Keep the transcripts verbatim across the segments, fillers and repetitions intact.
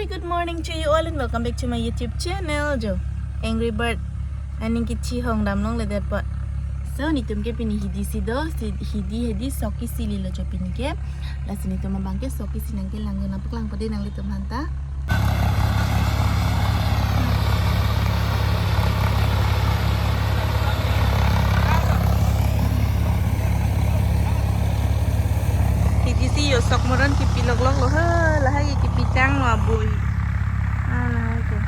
Good morning to you all and welcome back to my YouTube channel, jo. Angry Bird aning kechihong damlongledet apot. So, netum ke pini hidi si do, si, hidi hedi sok isi lilo jo pini ke. Lasi netum abang ke sok isi nangkelang, nangpaklangpo dei nanglitum aphanta. Hidi si jo sok moron kipi loklok lo he, lahai kipitanglo abui. Ah, lahai ke.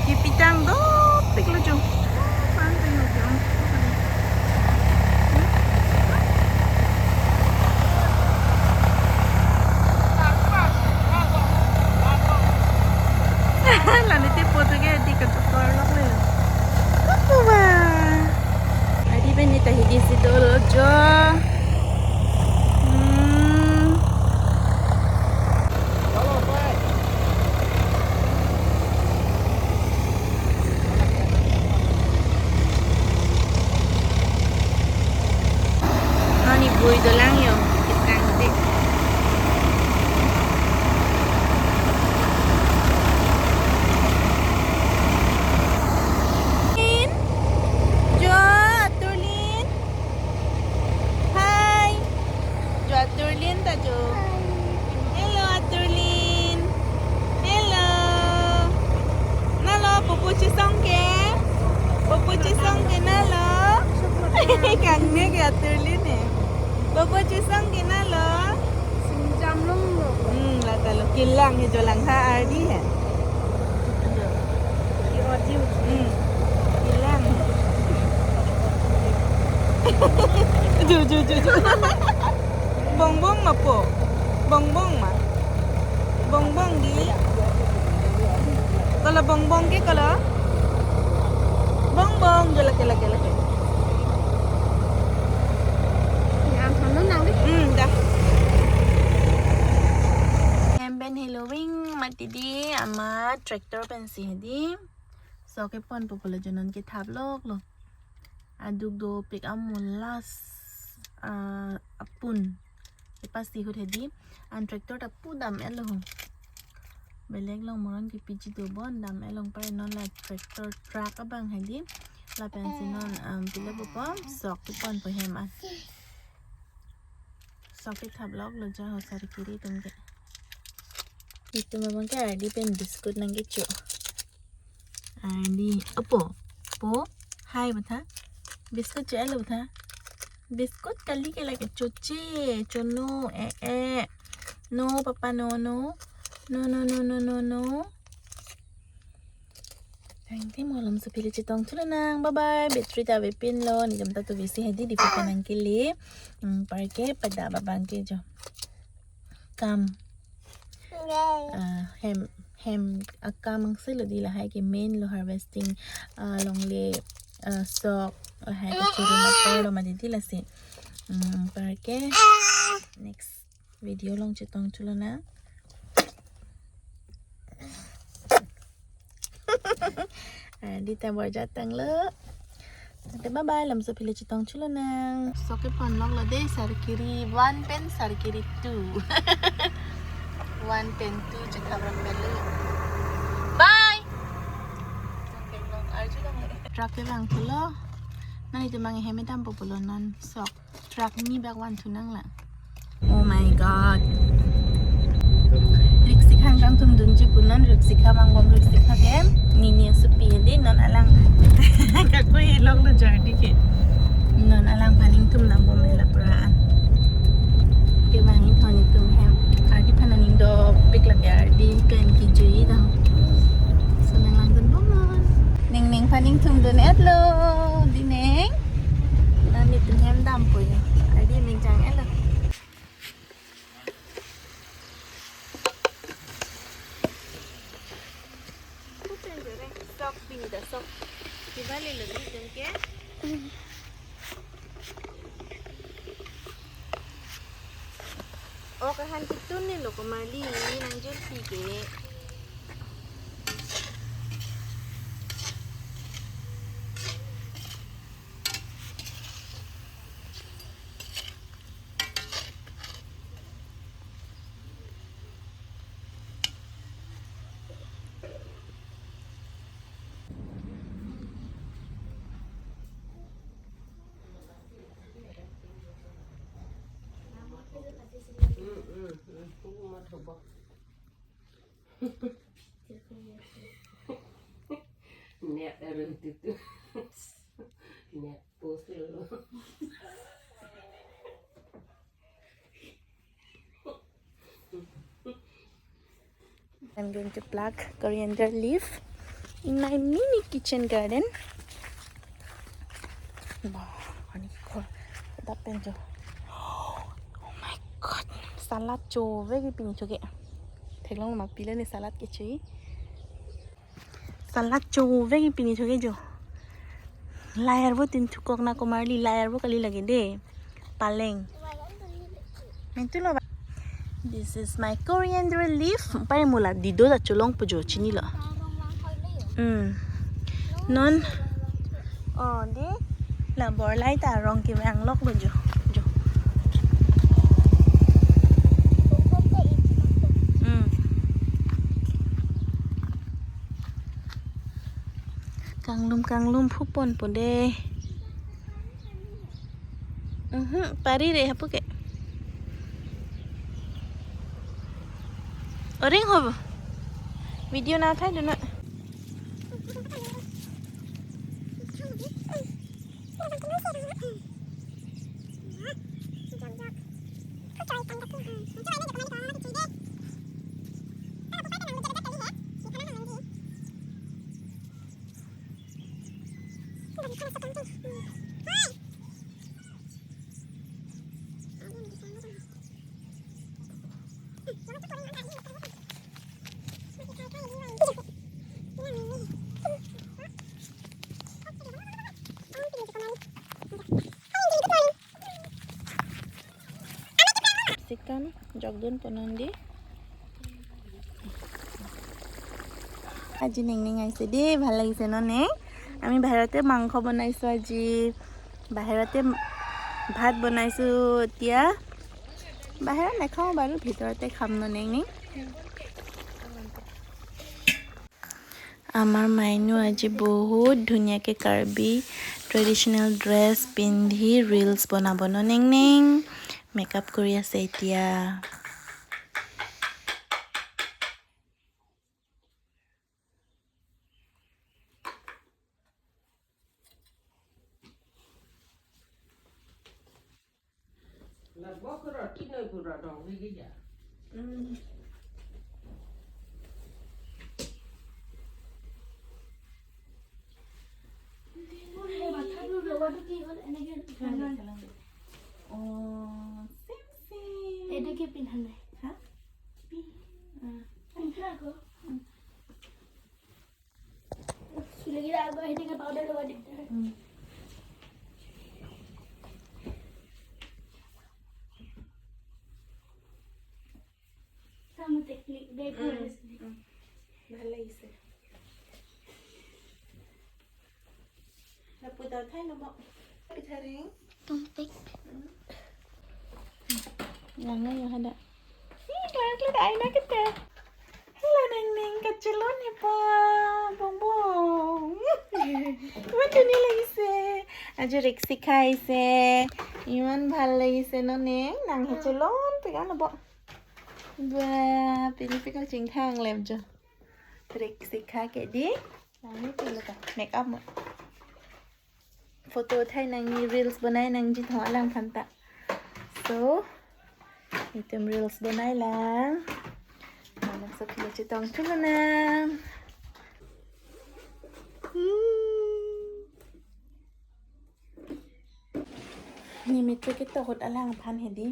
Kipitang dopik lo jo. Lani te poto ke di ketukor lok le. Kuku ba. Adi ben ni ta hidi si dolo jo. Hmm. Ani bui dolang jo, kitang te. Lin, jo, atur Lin. Hi. Jo atur Lin ta jo. Hello, atur Lin. Hello. Nalo, pupu chisong ke? Pupu chisong ke nalo? Kangne ke atur Lin eh. Pupu chisong ke nalo? Singjam longlo. Hmm, lata lo. Kelang he jo langtha ardi he. Ki odi. Hmm. Kelang. Ju, ju, ju, ju. Bongbong ma po? Bongbong ma? Bongbong di? Kolo bongbong ke kolo? Bongbong, jo lake, lake, lake. Ya, ano nang di? Hmm, dah. Hem pen heloving mati di ama tractor pensi hedi. Sok keponpo pulo jo non kethap loklo. Aduk dopik amulas, ah, apun. Kepasi ahut hedi. An tractor ta pu dam-etlo ho. Belek long moron kepiji do bon dam-et long pare non la tractor truck abang hedi. Lapensi non, um, pilo pupo sok keponpo hem an. Sok kethap loklo jo ho sar kiri atum ke. Itum abang ke ardi pen biscuit nangkecho. Ardi, apo, po, hai batha. Biscuit cho-etlo batha. Biscuit kali ke lake choche, chono, eh, eh. No, papa, no, no. No, no, no, no, no, no. Tangte malom so pili chetong chulonang. Bye bye. Battery ta avepinlo. Netum ta tuvisi hedi dipi penang kili. Hmm, parke pada babang ke jo. Kam. Ah, hem, hem akam angse lo di lahai ke main lo harvesting. Ah, longle, ah, sok, lahai ke churun apor lo mati di lasi. Hmm, parke next video along chetong chulonang. Ah, di ta borja tanglo. Ante bye bye, lam so pili chetong chulonang. Sok kepon loklo dei, sar kiri one pen sar kiri two. One pen two chethap rap pelo. Bye. Truck kevang pulo. Non itum abang hem dampo pulo non sok. Truck ni bak van thu nanglang. Oh my God. Riksikha kangthum dunji pu non riksikha vangbom, riksikha ke nini asopi hedi non alang. Kakoi loklo jardi ke. Non alang aphan ingthum dambom hela pura an. Kevang ithon itum hem. Ardi aphan aning dopik lake ardi pen kejui do. So nanglang dunbom non. Ning ning aphan ingthum dun-etlo. Di ning. Non netum hem dampo jo. Ardi ning jang-etlo. Sok pini ta sok. Kiba lelo di itum ke. O kahan kitun ni lo ko mali nangjirpi ke. Net erun tutu. Net post lo. I'm going to pluck coriander leaf in my mini kitchen garden. Wah, ani ko, dapen jo. Oh my God, salad chove ke pini choke. Theklong ma pilo ne salad kecho. Salad chove ke pini choke jo. Layar bo tin thukok na komarli, layar bo kali lage de. Paleng. Main tu lo ba. This is my coriander leaf. Pai mula dido ta cholong pu jo, chinilo. Hmm. Non. Oh, de. La bor lai ta rong kevang lok lo jo. Jo. Hmm. Kanglum kanglum phupon po de. Mhm, pari re hapu ke. Oring hobo. Video na thai dona. Sikan jokdun ponandi. আজি নেংনেং আহিছে দেই, ভাল লাগিছে ন নেং? আমি বাহিৰতে মাংস বনাইছো আজি, বাহিৰতে ভাত বনাইছো। এতিয়া বাহিৰত নাখাওঁ বাৰু, ভিতৰতে খাম ন নেংনেং। আমাৰ মাইনু আজি বহুত ধুনীয়াকে কাৰ্বি ট্ৰেডিশ্যনেল ড্ৰেছ পিন্ধি ৰিলছ বনাব ন নেংনেং? মেকআপ কৰি আছে এতিয়া। অ, চেম চেম। এইটো কি পিন্ধা নাই? হা? পি-, আ। পিন্ধা আকৌ। উম। চুলিকেইটা আকৌ আহি থাকে, পাউডাৰ লগাই দিগদাৰ হয়। উম। চাম টেকনিক, দে, উম, পুৰা উম। ভাল লাগিছে। Lapu ta thai lo mo. Pitharing. Toothpick. Hmm. Yang na yang ada. Ih, klar klar ai na kita. Hello, Neng Neng, kachelon ni pa. Bong bong. Iman duni lagise. Ajo rik sikhai se. Iman bhal lagise no Neng. Nang kachelon, pegang na bo. Ba, pili pikal chingthang lem jo. Rik sikha ke di. Nangni pilo ta. Makeup mo. Photo uthai nangji, reels bonai nangji thong alang aphan ta. So, itum reels bonai lang. Malam so kilo chetong thulo nang. Hmm. Ni metro ke tohot alang aphan hedi.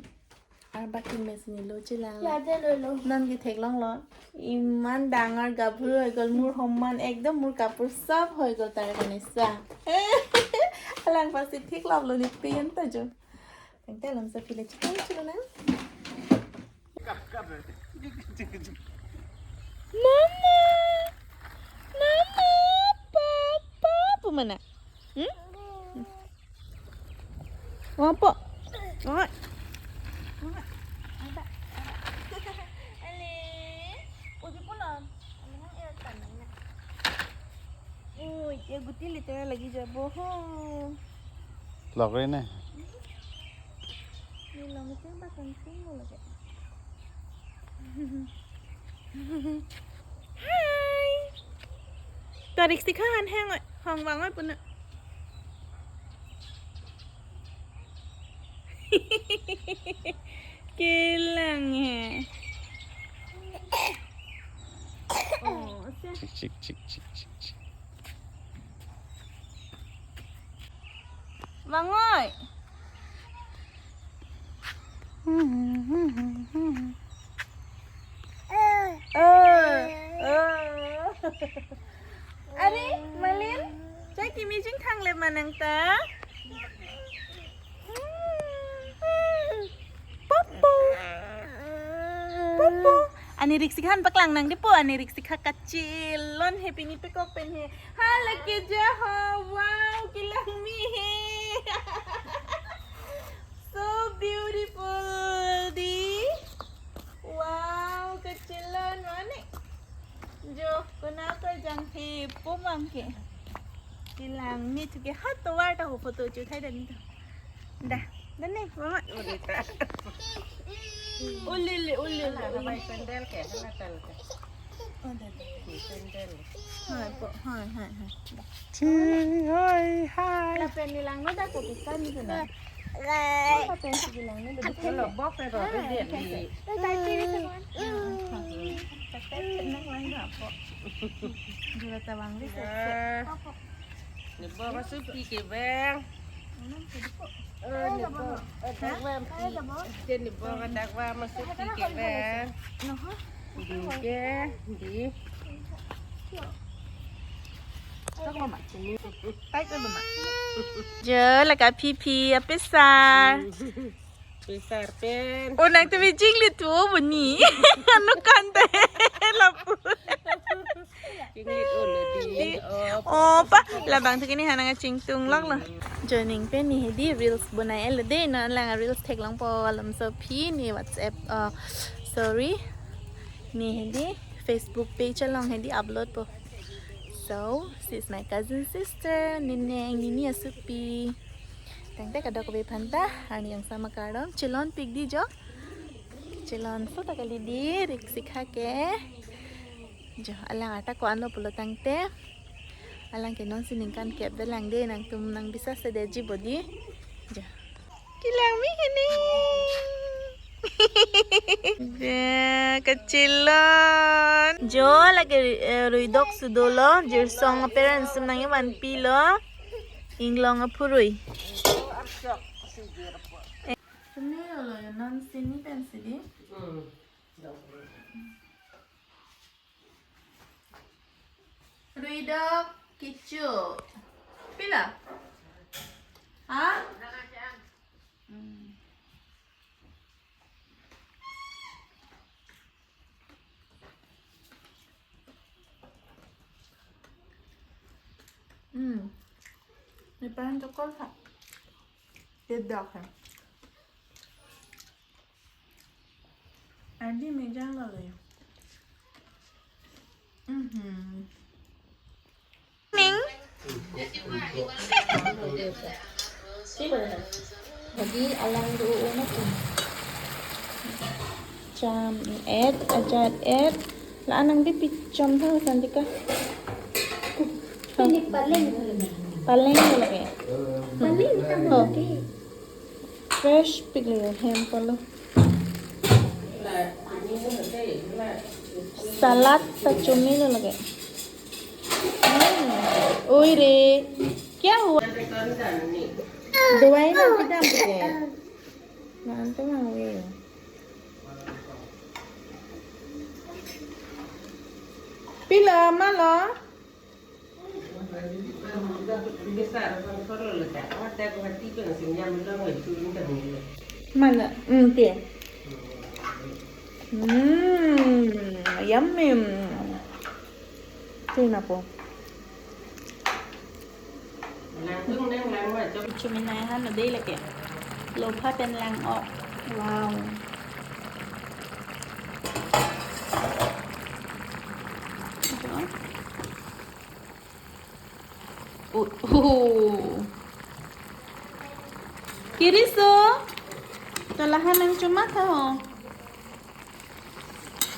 Ar baki mes ni lo chelang. Yate lo lo. Non ke theklong lo. Iman dangor gabhuru hoi gol, mur homan ekdom mur kapur sap hoi gol tar kane sa. Alang pasi thik lap lo ni pen ta jo. Tangte alam sa pile chikang chulo na. Mama. Mama, papa, pumana. Hmm? Opo. Oi. Ale. Uji punon. Aling ang air tan na. Ui, ya guti liter lagi jabo ho. Lok re ne. Ni long sing ba kan sing mo lagi. Hi. Tarik stikha han hang oi, hong vang oi puna. Kelang he. Oh, se. Chik, chik, chik, chik, chik, chik. Vang oi. Eh, eh. Are, Malin, chai kimi jingthang le manang ta. Popo. Popo. Ani riksik han paklang nang di po, ani riksik ha kachelon he pini pekok pen he. Hala ke ja ho, wow, kelang mi he. So beautiful di. Wow, kachelon mane. Jo, kona ko jang he pumang ke. Kelang mi tu ke hat tovar ta ho photo chu thai dan to. Dah, dah ni, mama. Ulili, ulili, ulili. Sandal ke, sandal ke. Oh, dah, dah. Sandal. Hai, po, hai, hai, hai. Chi, hai, hai. Lapen ni lang no dah ko pisan ni na. Lapen si lang no dah. Kalau bok na dah, dia di. Dah, dah, dah. Dah, dah, dah, nang lang dah po. Jula tawang di. Nah. Apa? Ni bo masupi ke bang. Eh, ni bo, eh, dakwa pi. Dia ni bo dakwa masupi ke bang. Di ke, di. Jo, lake aphi aphi, apisar. Pisar pen. Oh, nang tu bijing litu buni. Anu kan te lapu. Jinglit ulo di. Oh, pa, labang tu kini hanang chingtung lok lo. Joining pen ni hedi reels bonai el de, non lang reels theklong po alam so phi ni WhatsApp, uh, sorry. Ni hedi Facebook page along hedi upload po. So, she's my cousin sister, Nineng, Nini asupi. Tangte kadokave aphanta, ani yang sama kardom, chelon pik di jo. Chelon so ta kali di, riksik ha ke. Jo, alang ata ko-an lo pulo tangte. Alang ke non si ningkan kep de lang de, nangtum nang bisa se de ji bodi. Jo. Kelang mi kene. Be, kachelon. Jo, lake, eh, ruidok sudo lo, jirsong parents tum nangkevan pi lo. Inglong aphurui. Sini lo, ya, non sini pen sini. Ruidok kecho. Pila? Ha? Hmm. Hmm. Ni pahan chokol ha. Kedak ha. Adi mejang lo ya. Mhm. Ning. Jadi alang do o na tu. Cham et, ajat et. La anang di pichom tha Santika. Ini paling. Paling lo ke. Paling kan. Oh. Fresh pik lo hem polo. Salad ta chumi lo lake. Hmm. Oi re. Kya hua? Dawai na pidam ke. Nanti mau ye. Pila malo? Mana? Hmm, ti. Hmm, yummy. Ti na po. Chuminai han dei lake. Lopha pen lang o. Wow. Oh, oh. Kiriso. Tola han nang chumat ho.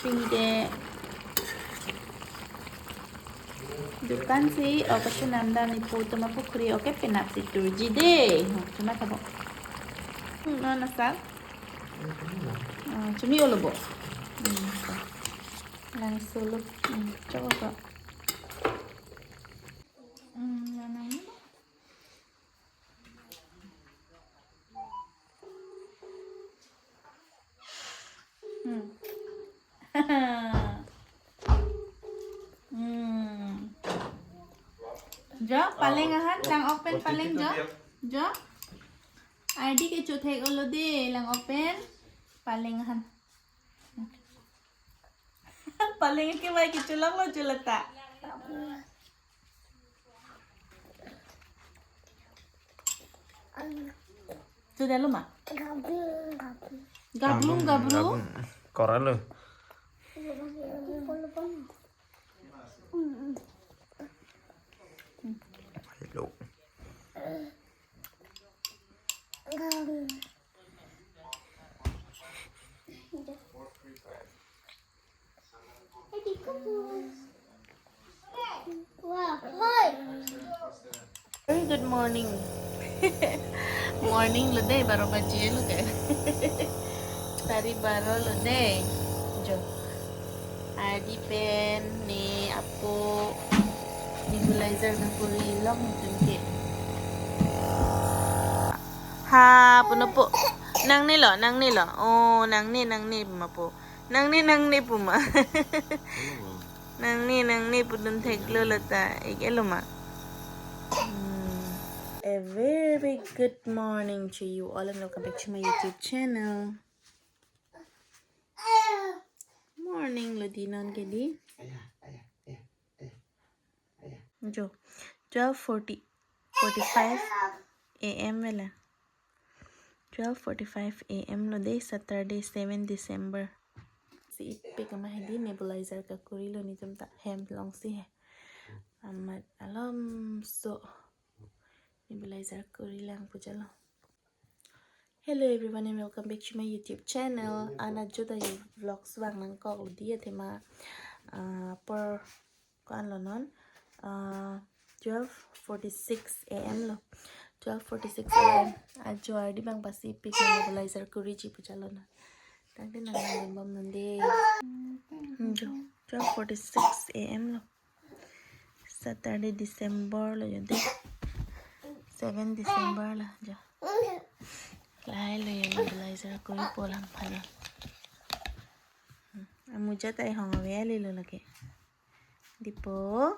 Ini de dukan si, oh, kasu namdan ipo tuma pukhuri, oke, penap si turji de. Oh, cuma tabo. Hmm, no, nasa. Oh, cumi olo bo. Hmm, so. Langsung lo. Hmm, coba ko. Hmm, mana ini? Hmm. Hmm. Jo, paleng ahan, lang-ok pen paleng jo. Jo. Ardi kecho thek olo de, lang-ok pen paleng ahan. Paleng ke mai kecholong lo cholata. Sudah lo ma? Gablung, gablung. Koran lo. Hello. Very good morning. Morning lo de, baro baji lo ke. Sari baro lo de. Jo. Ardi pen ne apo nebulizer kakuri long tum ke. Ha, puno po. Nangne lo, nangne lo. Oh, nangne, nangne ma po. Nangne, nangne pu ma. Nangne, nangne pudun thek lo lata. Ik elo ma. Hmm. A very good morning to you all and welcome back to my YouTube channel. Morning lo di non ke di. Jo. Twelve forty, forty-five A M vela. Twelve forty-five A M lo de, Saturday, seven December. Si ipik ama hedi nebulizer kakuri lo netum ta hem long si he. Amat alom so nebulizer kuri lang pu chalo. Hello everyone and welcome back to my YouTube channel. Ana jo ta yo vlogs vang nangkok lo di athema, ah, apor ko-an lo non, ah, twelve forty-six A M lo. Twelve forty-six A M. Ajo ardi bang pasi ipik nebulizer kuriji pu chalo na. Tangte nang nang bom non de. Hmm, jo. Twelve forty-six A M lo. Saturday, December lo jo de. Seven December lo jo. Lahai lo jo nebulizer kuri po lang phan lo. Hmm, amuja ta ihong ave ali lo lake. Dipo.